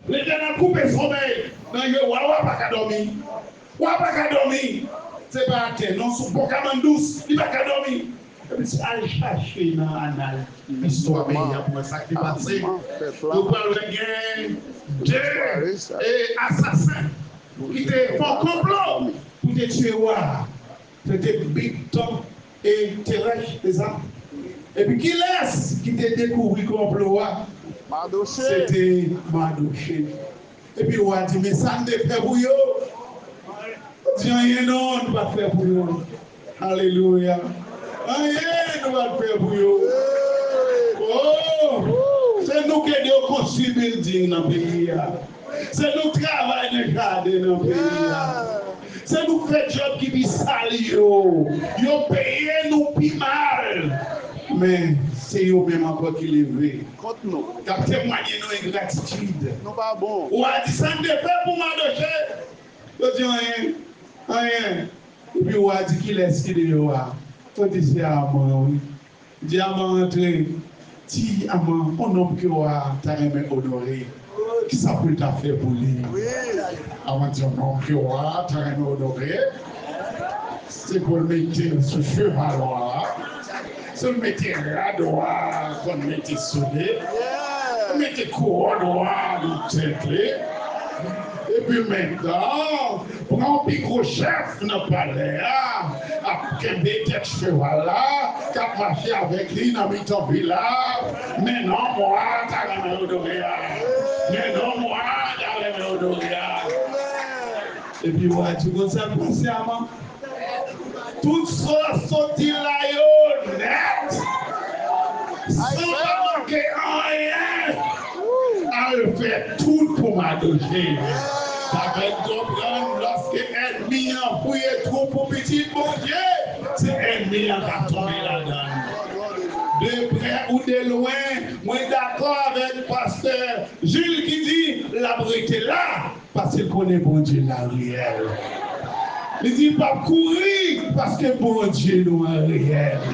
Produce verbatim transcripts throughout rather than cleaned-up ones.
Letènèl koupe somèy nan je wa, wa pa ka dòmi. Wa pa ka dòmi. Se pa atè, non, sou bò kabann dous, li pa ka dòmi. Epi si al chache nan anal istwa peyi a pou wè sa k te pase, nou pral wè gen de, e, asasen ki te fè yon konplo pou te tiye wa a. Se te Bigtan e Terèch, se sa? Epi kilès ki te dekouvri konplo a? Se te Madoche. Epi wa a di, men sa n te fè pou yo. Yo di, anyen non, nou pa t fè pou yo. Alelouya. Anyen nou pa t fè pou yo. Oh! Se nou k ede yo konstwi bilding nan peyi a. Se nou k travay nan jaden nan peyi a. Se nou k fè djòb ki pi sal yo. Yo peye nou pi mal. Men, se yo menm ankò ki leve. K ap temwaye nou engratitid. Wa a di, sa n te fè pou Madoche? Yo di, anyen, anyen. Epi wa a di, kilès ki deyò a? Yo di, se Aman, wi. Di Aman antre. Di Aman, yon nonm ke wa a ta renmen onore, kisa pou l ta fè pou li? Aman di, yon nonm ke wa a ta renmen onore, se pou l mete l sou cheval wa a, se l mete rad wa a konn mete sou li, mete kouwòn wa a nan tèt li. Epi mentnan, pran yon pi gwo chèf nan palè a, ap kenbe tèt cheval la, k ap mache avèk li nan mitan vil la. Men nonm wa a ta renmen onore a. Men nonm wa a ta renmen onore a. Epi wa a di konsa, pase Aman. Tout sa w sot di la yo nèt, san pa manke anyen. Al fè tout pou Madoche. Sa fè n konprann, lòske ènmi an fouye twou pou pitit Bondye, se ènmi an k ap tonbe ladan l. De prè ou de lwen, mwen dakò avèk pastè Jules ki di l ap rete la. Paske l konnen Bondye la reyèl. Li di l p ap kouri, paske Bondye nou an reyèl.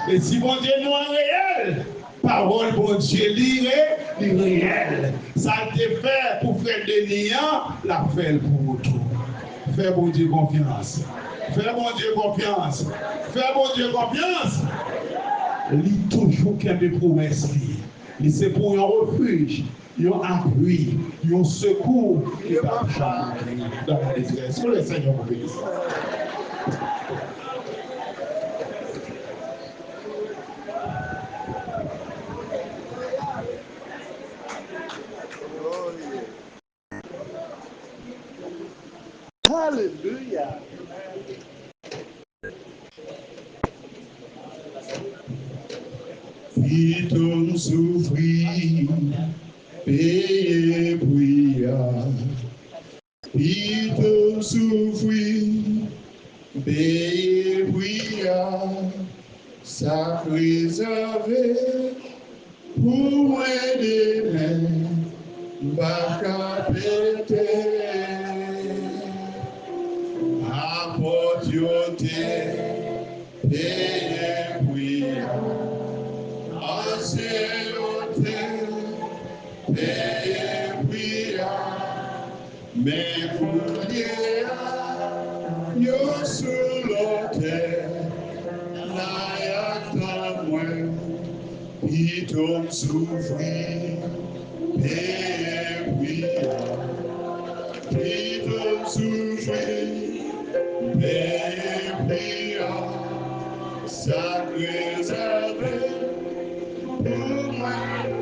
E si Bondye nou an reyèl, pawòl Bondye li re, li reyèl. Sa l te fè pou frè Denis an, l ap fè l pou ou tou. Fè Bondye konfyans. Fè Bondye konfyans. Fè Bondye konfyans. Li toujou kenbe pwomès li. Li se pou yon refij, yon apui, yon sekou ki p ap janm manke dans la détresse. Ke le Seigneur vous bénisse. Alelouya. Pito m soufri, peye pri a. Pito m soufri, peye pri a. Sa k rezève pou mwen demen, m p ap ka pete. Apot yo te peye pri a. Ansyen yo te peye pri a. Men kounye a, yo sou lotèl la, y ap tann mwen. Pito m soufri, peye pri a. Pito m soufri, peye pri a. Sa k rezève pou mwen.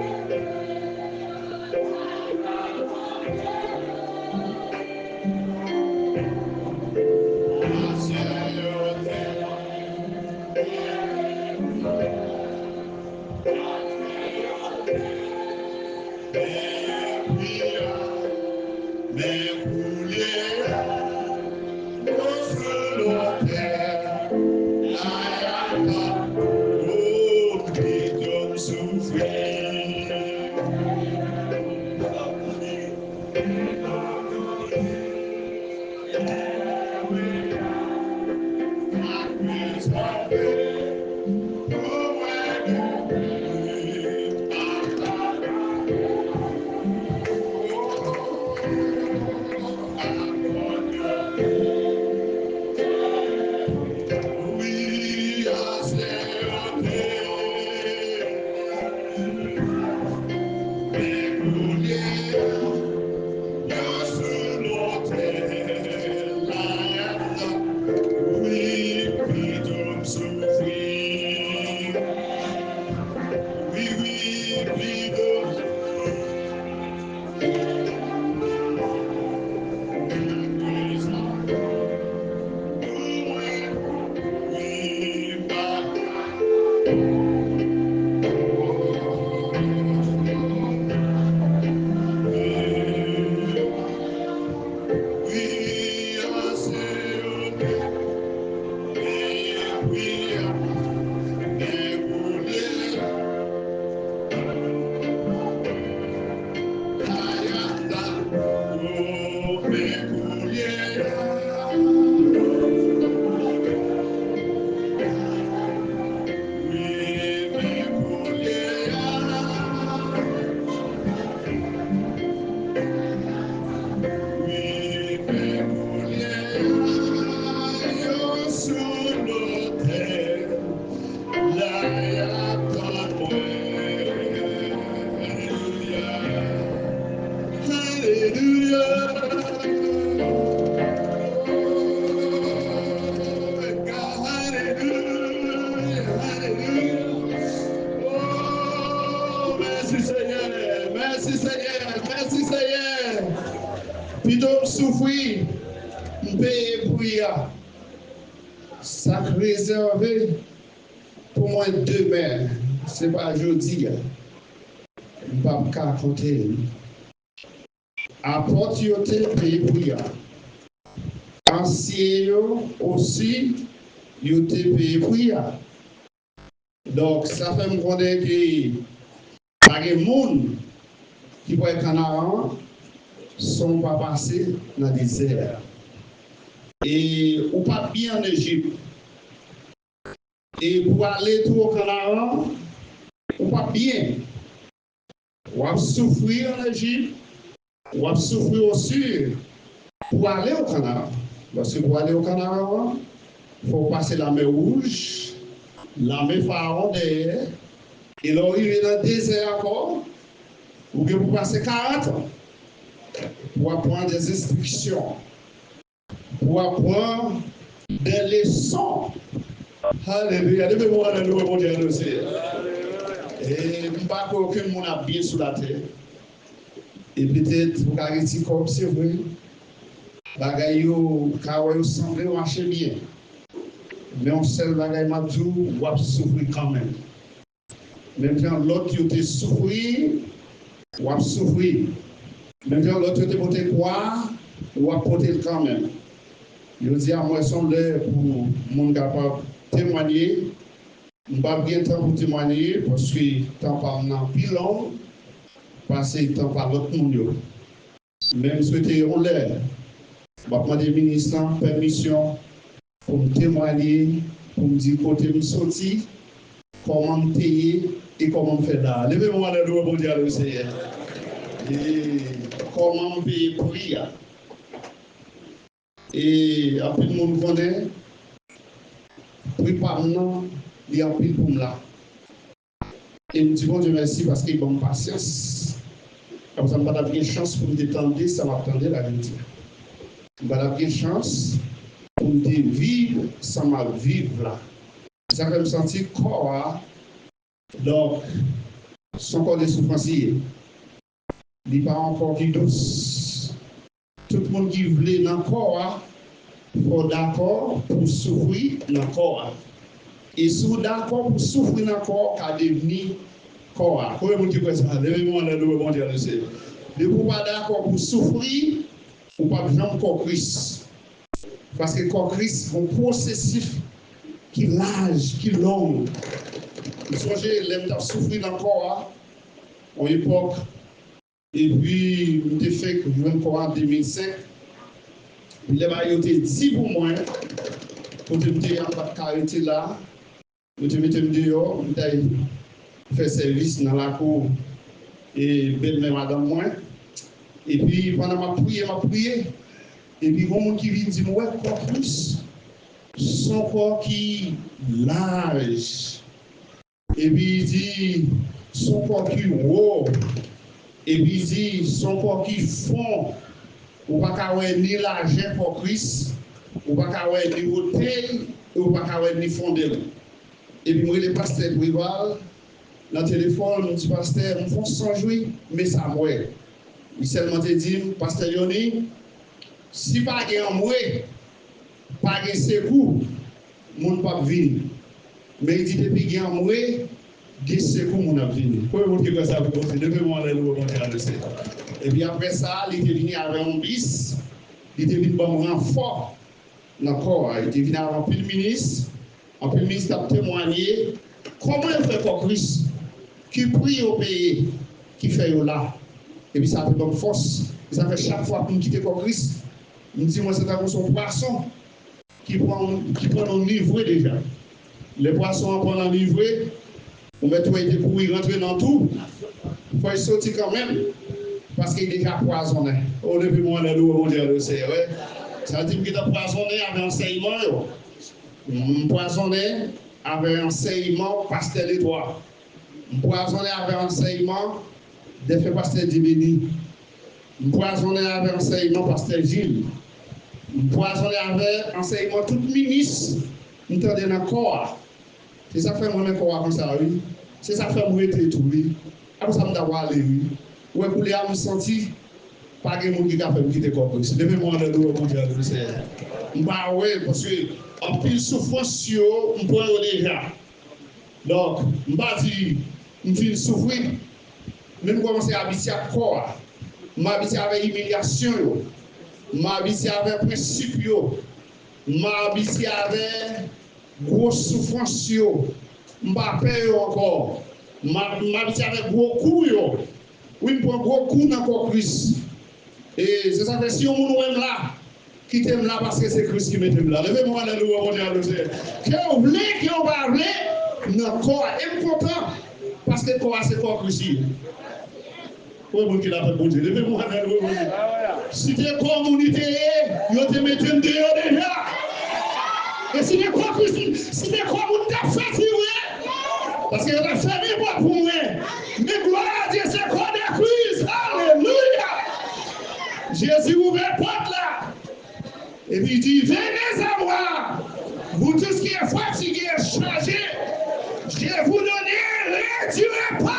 Alelouya! Alelouya! Alelouya! Oh, mèsi Senyè! Mèsi Senyè! Mèsi Senyè! Pito m soufri, m peye pri a. Sa k rezève pou mwen demen, se pa jodi a. M p ap ka konte l. Apot yo te peye pri a. Ansyen yo osi, yo te peye pri a. Donk, sa fè m konnen ke pa gen moun ki pral Kanaran san w pa pase nan dezè a. E ou p ap byen ann Ejip. E pou ale tou o Kanaran, ou p ap byen. W ap soufri ann Ejip, w ap soufri osi pou ale o Kanaran. Paske pou ale o Kanaran an, fò w pase Lamè Wouj, lame Farawon dèyè, e lè w rive nan dezè a ankò, ou gen pou pase karant an pou w ap pran dèz enstriksyon. Pou aprann de leson. Alelouya. Leve men w anlè, louwe Bondye, adore Senyè. E m pa kwè okenn moun ap byen sou latè. E petèt ou ka gen ti kòb, se vre. Bagay yo, ou ka wè yo sanble yo mache byen. Men yon sèl bagay m ap di w, w ap soufri kanmenm. Menm jan lòt yo te soufri, w ap soufri. Menm jan lòt yo te pote kwa, w ap pote l kanmenm. Jodi a, m wè se yon lè pou moun kapab temwanye. M p ap gen tan pou temwanye, paske tan pa m nan pi long pase tan pa lòt moun yo. Men m swete yon lè, m ap mande minis lan pèmisyon pou m temwanye, pou m di kote m soti, kòman m te ye e kòman m fè la. Leve men w anlè, louwe Bondye, adore Senyè. E kòman m peye pri a. E anpil moun konnen pri pa m nan, li anpil pou m la. E m di Bondye mèsi paske l ban m pasyans. Apre sa, m pa t ap gen chans pou m te tande sa m ap tande la jodi a. M pa t ap gen chans pou m te viv sa m ap viv la. Sa fè m santi kò a, donk, se yon kò de soufrans li ye. Li pa yon kò ki dous. Tout moun ki vle nan kò a, fò w dakò pou w soufri nan kò a. E si w dakò pou w soufri nan kò a, w ka devni kò a. Konbyen moun ki kwè sa? Leve men w anlè, louwe Bondye, adore Senyè. Depi w pa dakò pou w soufri, ou p ap janm kò Kris. Paske kò Kris gon pwosesis ki laj, ki long. M sonje lè m t ap soufri nan kò a, yon epòk, epi m te fenk jwenn kò a an de mil senk. Epi lè bagay yo te di pou mwen, kote m te ye a, m pa t ka rete la. Yo te mete m deyò, m t al fè sèvis nan lakou e bèlmè madanm mwen. Epi pandan m ap priye, m ap priye, epi gon moun ki vin di m, "Ou wè kò Kris, se yon kò ki laj." Epi li di, "Se yon kò ki wo." Epi li di, "Se yon kò ki fon." Ou pa ka wè ni lajè kò Kris, ou pa ka wè ni wotè l, e ou pa ka wè ni fondè l. Epi m rele pastè Preval nan telefòn, m di, "Pastè, m fè yon sonj wi, men sa m wè." Li sèlman te di m, "Pastè Johnny, si pa gen anmwe, pa gen sekou, moun p ap vini. Men li di depi gen anmwe, gen sekou moun ap vini." Konbyen moun ki kwè sa pou Bondye? Leve men w anlè, louwe Bondye, adore Senyè. Epi apre sa, li te vini avè yon bis, li te vin ban m ranfò nan kò a. Li te vin avè anpil minis, anpil minis t ap temwanye kòman yo fè kò Kris, ki pri yo peye, ki fè yo la. Epi sa te ban m fòs. E sa fè chak fwa pou m kite kò Kris, m di mwen se tankou se yon pwason ki pran, ki pran nan nivre deja. Lè pwason an pran nan nivre, ou mèt wè li te kouri rantre nan tou, fò l soti kanmenm, paske li deja pwazonnen. O, leve men w anlè, louwe Bondye, adore Senyè, wi. Sa di m gentan pwazonnen avè ansèyman yo. M pwazonnen avè ansèyman pastè Ledwa. M pwazonnen avè ansèyman dèfen pastè Dyebeni. M pwazonnen avè ansèyman pastè Jil. M pwazonnen avè ansèyman tout minis m tande nan kò a. Se sa k fè m renmen kò a konsa, wi. Se sa k fè m rete tou, wi. Apre sa, m ta pwale, wi. Ou wè, koulye a, m santi pa gen moun ki ka fè m kite kò Kris. Leve men w anlè, louwe Bondye, alelouya, Senyè. M pa wè, paske anpil soufrans yo, m pran yo deja. Donk, m pa di m fin soufri, men m kòmanse abitye ak kò a. M abitye avè imilyasyon yo. M abitye avè prensip yo. M abitye avè gwo soufrans yo. M pa pè yo ankò. M a-, m abitye avè gwo kou yo. Wi, m pran gwo kou nan kò Kris. E se sa k fè si yon moun wè m la, kite m la paske se Kris ki mete m la. Leve men w anlè, louwe Bondye, alelouya. Ke w vle, ke w pa vle, nan kò a. E m kontan, paske kò a se kò Kris li ye. Wè moun ki la fè Bondye. Leve men w anlè, louwe Bondye. Si te kò moun li te ye, yo te mete m deyò deja. E si te kò Kris, si te kò moun t ap fè ti vre, paske yo t ap fèmen pòt pou mwen. Men glwa a Dye, se kò de Kris. Alelouya! Jezi ouvè pòt la. Epi li di, venez à moi, vous tous qui êtes fatigués et chargés, je vous donnerai du repos.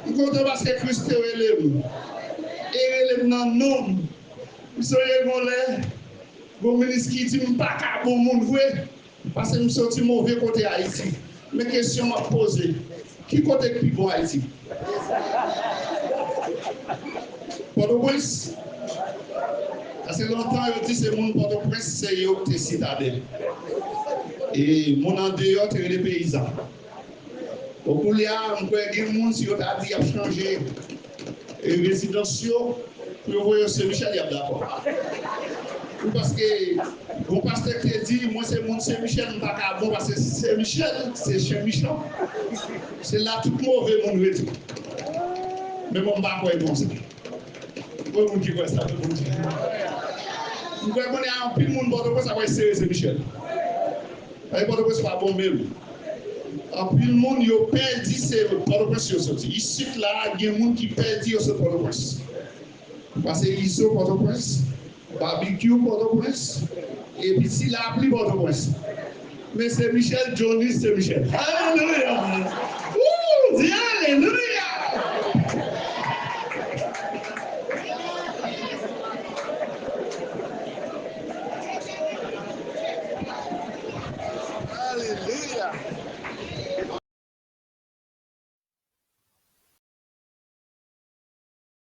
M kontan paske Kris te rele m. E rele m nan non m. M sonje gon lè, gon minis ki di m pa ka bon moun vre. Paske m soti move kote Ayiti. Men kesyon m ap poze, ki kote k pi bon Ayiti? Pòtoprens? Paske lontan yo di se moun Pòtoprens, se yo k te Sitadèl. E moun andeyò te rele peyizan. Bon, koulye a, m kwè gen moun, si yo ta di y ap chanje, e, rezidans yo, pou yo voye yo Sen Michèl, y ap dakò. Wi, paske gon pastè ki te di, mwen se moun Sen Michèl, m pa ka bon, paske Sen Michèl, se chen michan. Se la tout move moun rete. Men mwen, m pa kwè konsa. Bon, moun ki kwè sa, bon, moun ki. M kwè konnen anpil moun Pòtoprens ap sere Sen Michèl. Paske Pòtoprens pa bon menm. Anpil moun yo pèdi se Pòtoprens yo soti. Isit la, gen moun ki pèdi yo sot Pòtoprens. Pase Izo Pòtoprens, Babikyou Pòtoprens, epi Ti Lapli Pòtoprens. Men Sen Michèl, Johnny Sen Michèl. Alelouya! Wou! Di alelouya!